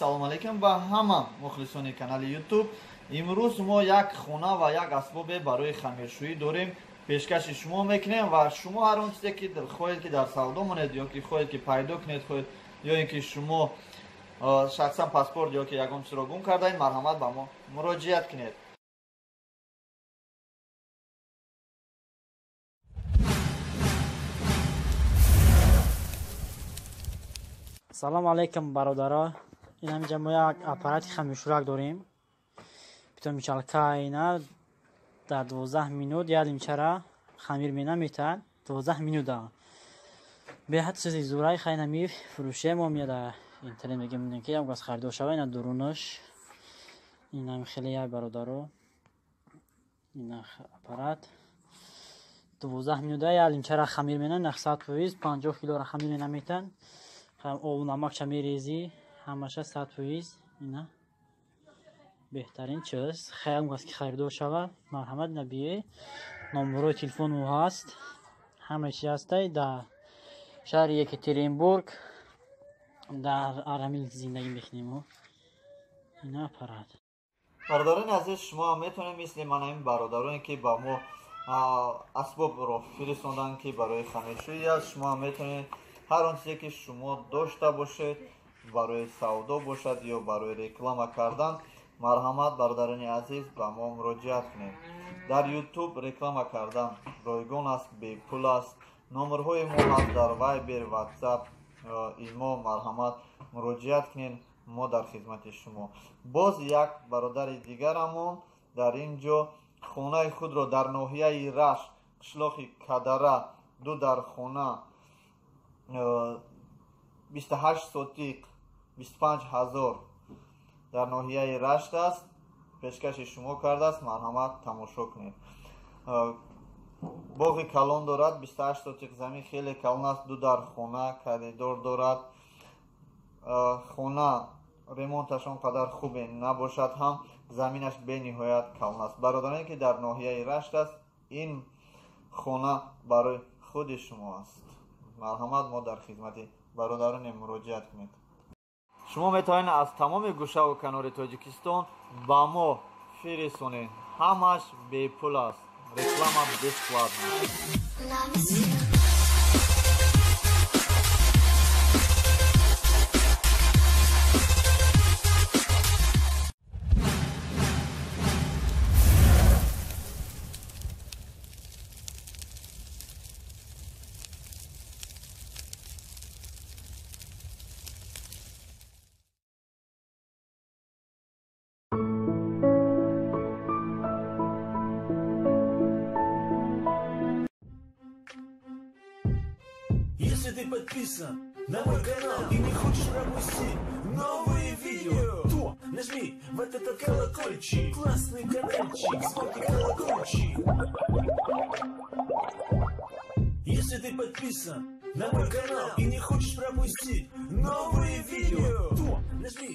Салом алейкум ба ҳама мухлисони канали YouTube. Имрӯз мо як хона ва як асбобе барои хамиршӯӣ дорем, пешкаши шумо мекунем ва шумо ҳар он чизе ки хоҳед ки дар савдо монед ё ки хоҳед ки пайдо кунед, хоҳед ё ин ки шумо шахсан паспорт ё ки ягон чизро гум кардаед, марҳамат ба мо муроҷиат кунед. Салом алейкум, бародаро. Ин ҳаминҷа мо як аппарати хамиршӯрак дорем. Питомичалка ина дар 12 минут як лимчара хамир мена метаҳад, 12 минута. Беҳад чизи зурай хай нами фурӯше мо меяд дар интернет мегем, ки як газ харидор шава. Ина дурунаш инам хеле як бародаро. Ина аппарат 12 минута як лимчара хамир мена, 100%, 50 килора хамир мена метаҳад. Обу намакча мерезӣ, ҳамаша 100%. Ина беҳтарин чиз. Хаям аст ки харидор шавад, марҳамат набие. Номерои телефону ҳаст, ҳама чи ҳастай. Дар шаҳри Екатеринбург дар Арамил зиндагӣ мекунем. Ина аппарат. Бародарони азиз, шумо ҳам метавонед мисли ман ҳамин бародароне ки ба мо асбобро фиристоданд, ки барои хамиршӯӣ аст, шумо ҳам метавонед ҳар он чизе ки шумо дошта бошед, барои савдо бошад ё барои реклама кардан, марҳамат, бародарони азиз, ба мо муроҷиат кунед. Дар YouTube реклама кардан ройгон аст, бепул аст. Номерҳои мо ҳаст дар Viber, WhatsApp, имо, марҳамат муроҷиат кунед, мо дар хизмати шумо. Боз як бародари дигарамон дар ин ҷо хонаи худро дар ноҳияи Рашт, қишлоқи Кадара, ду дар хона, 28 сотиқ, 25 ҳазор дар ноҳияи Рашт аст, пешкаши шумо кардааст, марҳамат тамошо кунед. Боғи калон дорад, 28 сотиқ замин хеле калон аст, ду дар хона, коридор дорад. Хона ремонташ он қадар хубе набошад ҳам, заминаш бениҳоят калон аст. Бародароне ки дар ноҳияи Рашт аст, ин хона барои худи шумо аст. Марҳамат, мо дар хизмати бародароне, муроҷиат кунед. Шумо метавонед аз тамоми гӯшаву канори Тоҷикистон ба мо фирисонед, ҳамаш бепул аст, реклама бесплатна. Если ты подписан на мой канал и не хочешь пропустить новые видео, то нажми вот этот колокольчик, классный каналчик, звонкий колокольчик. Если ты подписан на мой канал и не хочешь пропустить новые видео, то нажми